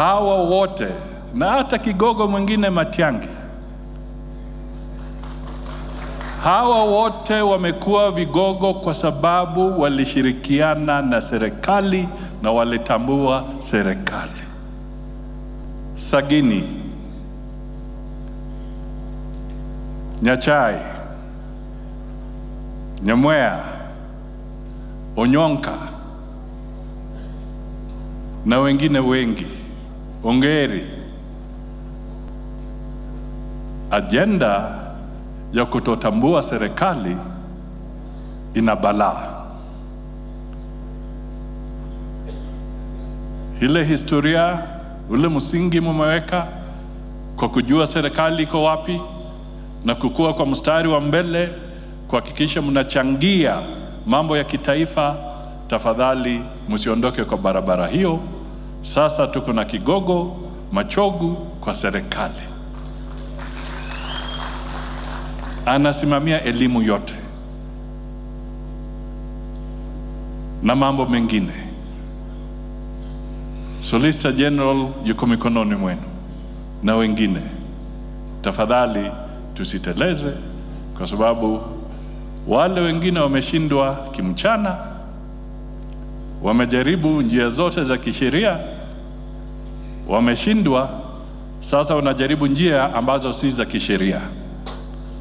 Hawa wote na hata kigogo mwingine Matiang'i, hawa wote wamekuwa vigogo kwa sababu walishirikiana na serikali na walitambua serikali. Sagini, Nyachai, Nyamweya, Onyonka na wengine wengi, Ongeri. Ajenda ya kutotambua serikali ina balaa. Ile historia, ule msingi mumeweka kwa kujua serikali iko wapi na kukua kwa mstari wa mbele kuhakikisha mnachangia mambo ya kitaifa, tafadhali msiondoke kwa barabara hiyo. Sasa tuko na kigogo Machogu kwa serikali, anasimamia elimu yote na mambo mengine. Solicitor General yuko mikononi mwenu na wengine. Tafadhali tusiteleze, kwa sababu wale wengine wameshindwa kimchana, wamejaribu njia zote za kisheria, wameshindwa. Sasa wanajaribu njia ambazo si za kisheria.